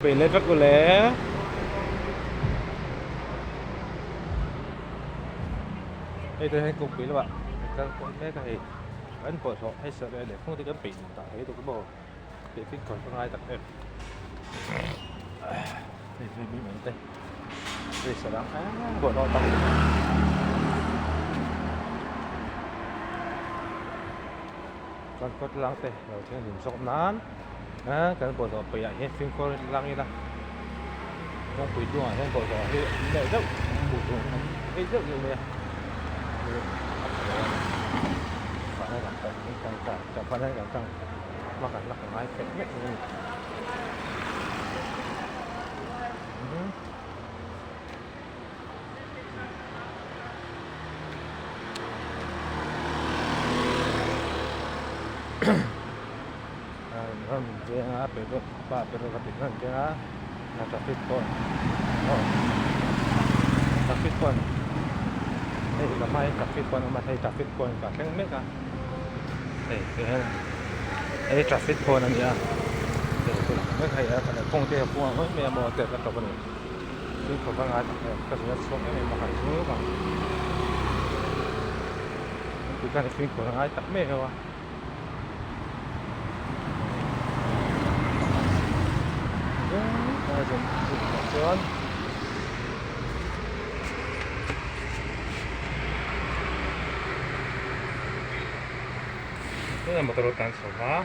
Peih leh vek ule. Hei te hian kawngpui lamah kan kal kual mek a hei kan bawlhhlawh hei serh leh lehkhaw te kan peih duh dah thei tuk maw tih fimkhur ka ngai tak em hei hei mi mai te hei serh ang eng bawlhhlawh tam kan kawt lang te lo thianghlim zawk nan. A kan bawlhhlawh paih ah hian fimkhur lang ila kawngpui tlungah hian bawlhhlawh hi an leh deuh hmuh tur an ei deuh deuh mai a hma kan la ka ngai feih mek mai a ni. Ram venga petrol pa petrol ka tih ran venga a traffic pawh aw traffic pawh hei ka hma hian traffic pawh a awm a hei traffic pawh ka thleng mek a hei tihian hei traffic pawh a ni a hei ka lang mek a hei a kawng te a kung ang mai mai a maw te ka tawp a ni fimkhur ka ngai tak em ka zin a chhuak em em a han chhung ang fimkhur a ngai tak mek a. Chuan motor a tlan chho a.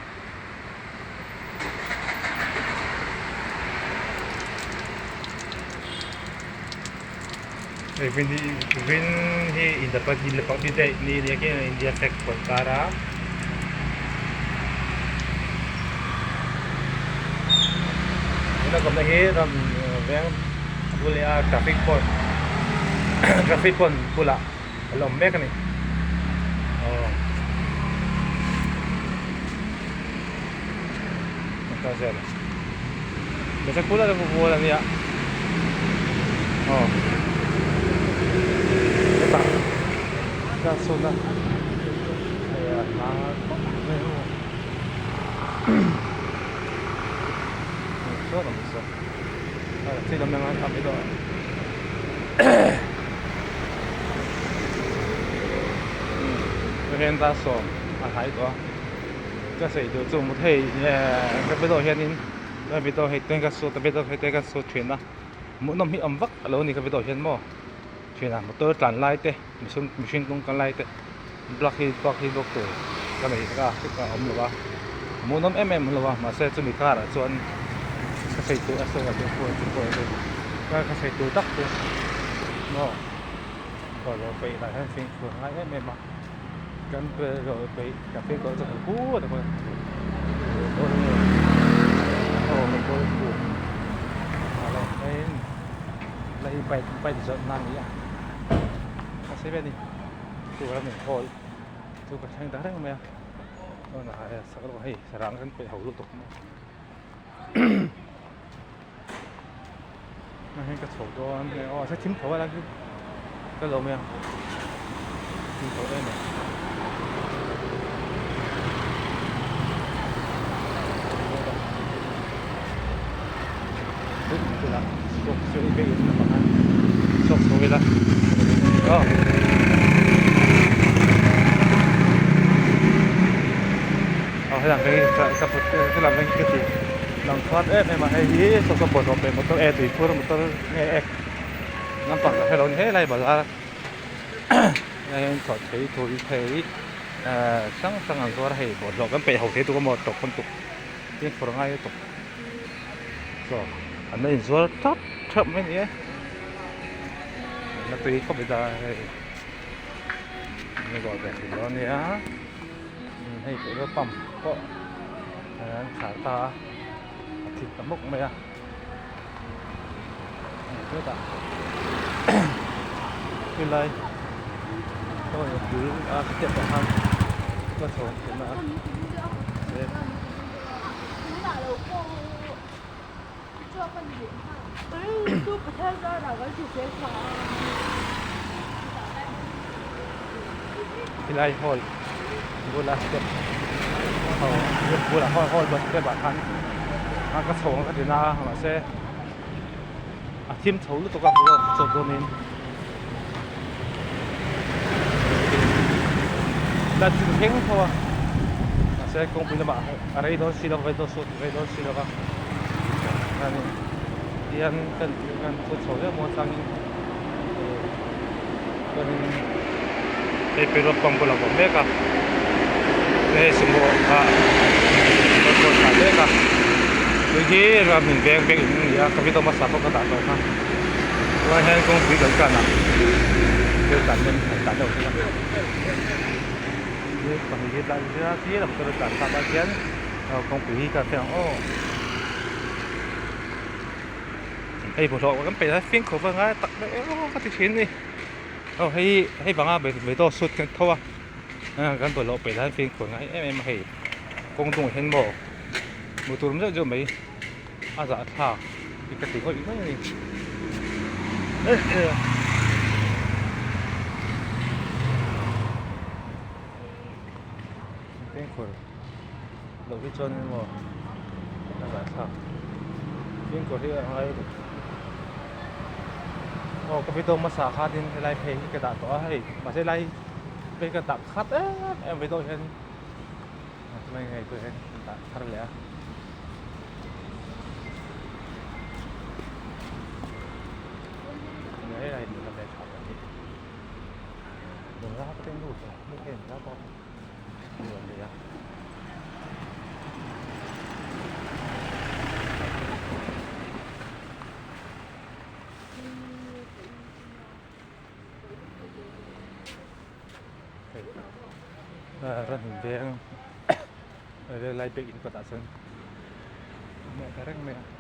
Hei vin hi vin hi Independence Day ni nia khi India flag pawh an tar a. Tuna kawmna hi ram veng a bul leh a traffic pawh traffic pawh bulah a la awm mek a ni aw a nia aw hetah ka sawn a hei a hla khawp mai a sawn awm sawn a thil awm ang a mai dawn hian dar sawm a hnai tawh a ka sawi duh chu maw thei ka video hianin ka video hei te ka shoot a video hei te ka shoot thin a hmuhnawm hi awm vak alo ni ka video hian maw thin a motor tlan lai te mihring kawng kal lai te block hi block hi block tur ka nei vek a a awm lo a hmuhnawm em em lo a mahse chumi karah chuan ka sawi tur a sawi a ka sawi tur tak chu maw bawlhhlawh peih lah hian fimkhur a ngai em em a kan bawlhhlawh peih ka fimkhur chu kan pu a bike zawrh na a ni a a sei vel a ni chu ram in hall chu ka thleng ta reng mai a chuan a sak erawh hei sarang kan peih ho lutuk mai a hei ka chho dawn hei aw se thim tho a lai ka lo mai a thim tho em em Lang khat em em a hei hi saw saw bawlhhlawh peh motor e tui phur motor nge ek lampang ka hrelo a ni helai bazar a hian chawh thei tui thei ehh hrang hrang an zuar a hei bawlhhlawh kan peih ho thei tuk emaw tawp pawn tuk fimkhur a ngai lutuk chaw an la inzuar thap thap mai a ni e la tui khawp mai ta hei an la zawh ve thin dawn a nia hei petrol pump pawh an khar ta a a thim ta hmuk mai a hetah helai bul a step ah khan ka chho thlen a. Helai hall bula step ho bulah hall hall bus step ah khan. A ka chho ang ka ti na a mahse a thim chho lutuk a hmuh a chawt dawnin light chu ka thleng tho a mahse kawngpui lamah a rei dawn si lova dawn sut rei dawn si lova chuanin tihian kan kan chhut chho deuh maw changin chuanin hei petrol pump bulah a awm mek a hei sumo ah petrol tlan mek a tui hi ram in veng vek in ani a ka video hmasa pawh ka dah tawh kha tunah hian kawngpui kan kan ah thil tlan dawn han tlan deuh zel a thil pahnih hi tlan zel a tir a motor a tlan thlak ah khian kawngpui hi ka hre ang aw. Hei bawlhhlawh kan peih lai fimkhur vang a tak deuh emaw ka ti thin a ni aw hei hei vanga vedaw suit kan tho a kan bawlhhlawh peih lai fimkhur ngai em em a hei kawng dungah hian maw hmuh tur awm zeuh zeuh mai a zahthlak hi ka ti ngawih ngawih a ni. Fimkhur loh hi chuan emaw a zahthlak fimkhur hi a ngai lutuk aw ka video hmasa khanin helai phei hi ka dah tawh a hei mahse helai phei ka dah khat em em video hian tunah ngei pawh hian ka dah thar leh a. Ran in veng lai bek in kawtah chuan a hmuh ta reng mai a.